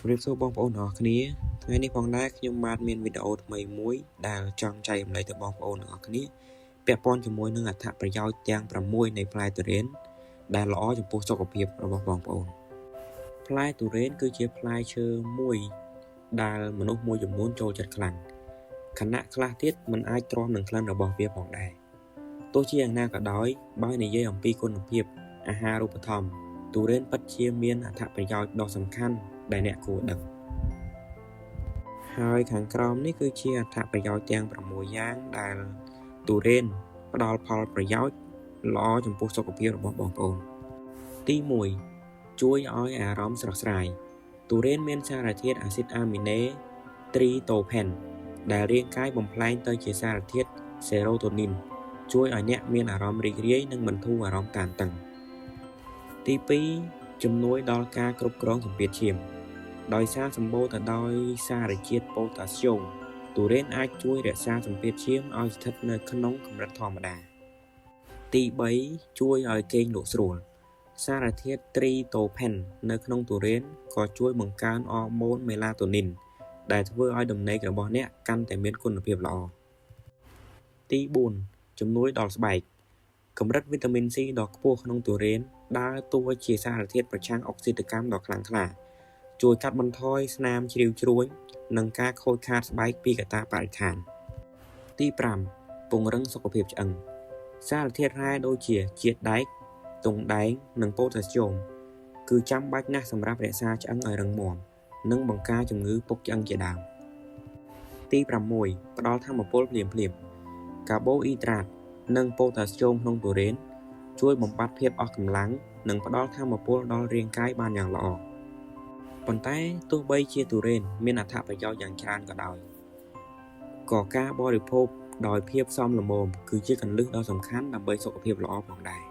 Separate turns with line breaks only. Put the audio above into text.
ជម្រាបសួរបងប្អូនទាំងអស់គ្នាថ្ងៃនេះផងដែរខ្ញុំបាទមានវីដេអូថ្មីមួយដែលចង់ចែករំលែកទៅបងប្អូនទាំងអស់គ្នាពាក់ព័ន្ធជាមួយនឹងអត្ថប្រយោជន៍ទាំង6នៃផ្លែទុរេនដែលល្អចំពោះសុខភាពរបស់បងប្អូនផ្លែទុរេនគឺជាផ្លែឈើមួយដែលមនុស្សមួយចំនួនចូលចិត្តខ្លាំងខណៈខ្លះទៀតមិនអាចទ្រាំនឹងក្លិនរបស់វាផងដែរទោះជាយ៉ាងណាក៏ដោយបើនិយាយអំពីគុណភាពអាហារូបត្ថម្ភទុរេនពិតជាមានអត្ថប្រយោជន៍ដ៏សំខាន់ដែលអ្នកគួរដឹងហើយខាងក្រោមនេះគឺជាអត្ថប្រយោជន៍ទាំង6យ៉ាងដែលទុរេនផ្ដល់ផលប្រយោជន៍ល្អចំពោះសុខភាពរបស់បងប្អូនទី1ជួយឲ្យអារម្មណ៍ស្រស់ស្រាយទុរេនមានសារធាតុអាស៊ីតអាមីណេត្រីតូផេនដែលរាងកាយបំប្លែងទៅជាសារធាតុសេរ៉ូតូនីនជួយឲ្យអ្នកមានអារម្មណ៍រីករាយនិងបន្ធូរអារម្មណ៍តានតឹងទី2ជំនួយដល់ការគ្រប់គ្រងសម្ពាធឈាមដោយសារសម្បូរទៅដោយសារជាតិប៉ូតាស្យូមទុរេនអាចជួយរក្សាសម្ពាធឈាមឲ្យស្ថិតនៅក្នុងកម្រិតធម្មតាទី3ជួយឲ្យគេងលក់ស្រួលសារធាតុត្រីតូផេននៅក្នុងទុរេនក៏ជួយបង្កើនអរម៉ូនមេឡាតូនីនដែលធ្វើឲ្យដំណេករបស់អ្នកកាន់តែមានគុណភាពល្អទី4ជំនួយដល់ស្បែកកម្រិតវីតាមីន C ដ៏ខ្ពស់ក្នុងទុរេនដើរតួជាសារធាតុប្រឆាំងអុកស៊ីតកម្មដ៏ខ្លាំងក្លាជួយកាត់បន្ថយស្នាមជ្រីវជ្រួញនិងការខូចខាតស្បែកពីកត្តាបរិស្ថានទី5ពង្រឹងសុខភាពឆ្អឹងសារធាតុរ៉ែដូចជាជាតិដែកទង់ដែងនិងប៉ូតាស្យូមគឺចាំបាច់ណាស់សម្រាប់រក្សាឆ្អឹងឲ្យរឹងមាំនិងបង្ការជំងឺពុកឆ្អឹងជាដើមទី6ផ្ដល់ថាមពលភ្លាមៗកាបូអ៊ីដ្រាតនិងប៉ូតាស្យូមក្នុងទុរេនជួយបំបាត់ភាពអស់កម្លាំងនិងផ្ដល់ថាមពលដល់រាងកាយបានយ៉ាងល្អប៉ុន្តែទោះបីជាទុរេនមានអត្ថប្រយោជន៍យ៉ាងច្រើនក៏ដោយក៏ការបរិភោគដោយភាពសមល្មមគឺជាគន្លឹះដ៏សំខាន់ដើម្បីសុខភាពល្អផងដែរ។